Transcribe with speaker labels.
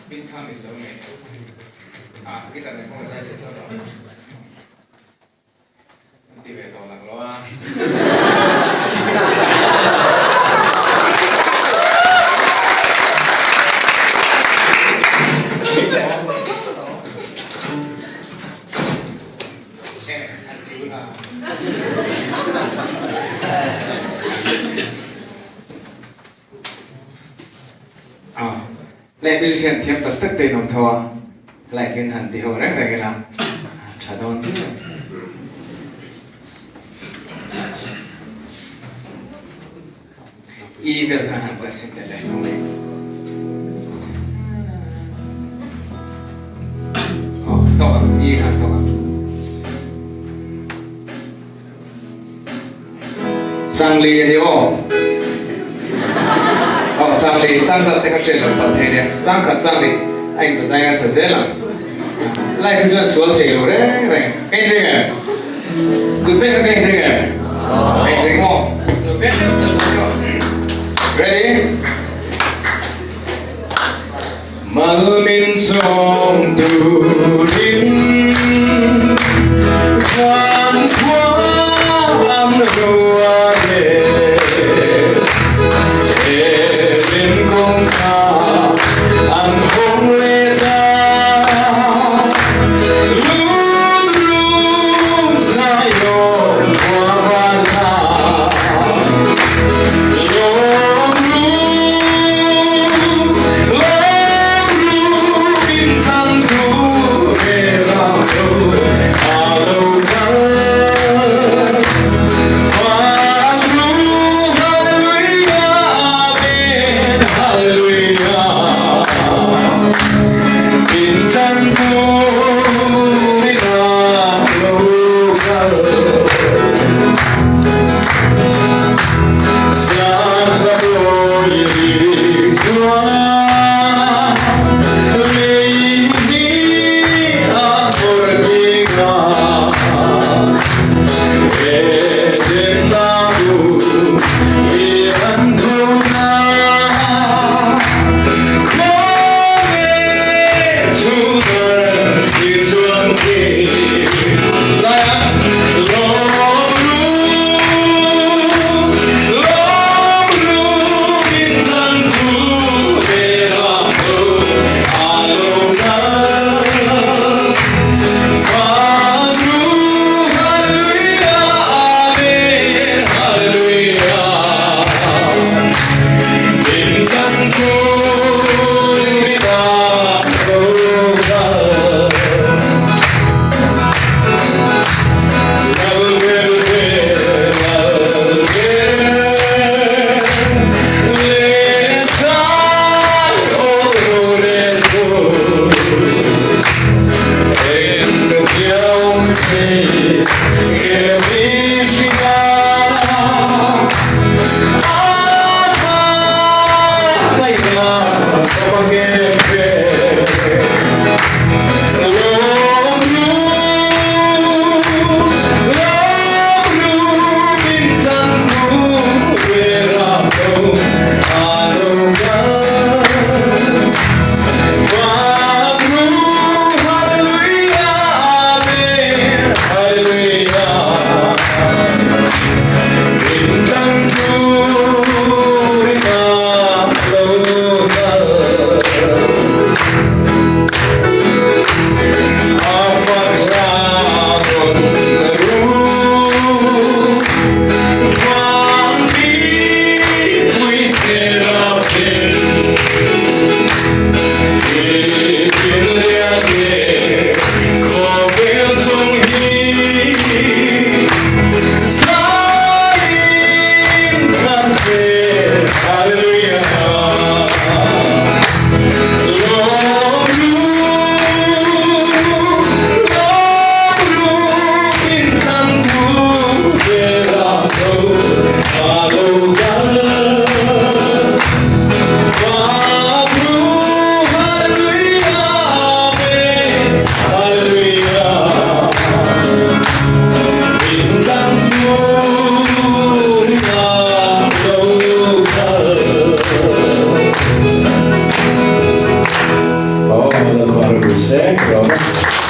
Speaker 1: Min kha min lo nei. Ah, guitar nen pawh ka zai thei tawh lo. An ti ve tawh lak lo a. Han ti ula. Leh musician thiam tak tak te in awm tho a, like in han ti ho reng reng ila tha dawn viau. E vel khan han perh sin teh le. Aw tawk ang E khan tawk ang. Changli a ni aw. Aw changli chang zat te kha hriat loh palh thei nia. Chang khat changli a in dawt a sa zel ang. Life hi chuan sual thei lo reng reng. Ka in ring em? Kut mek kha ka in ring em? Ka in ring maw? Lo mek deuh deuh deuh aw. Ready? Mal min sawm turin van khua an rual e, Eden kawngka an hawng leh ta. Lut rum Zion khua van hna. ni se. Ka lawm e.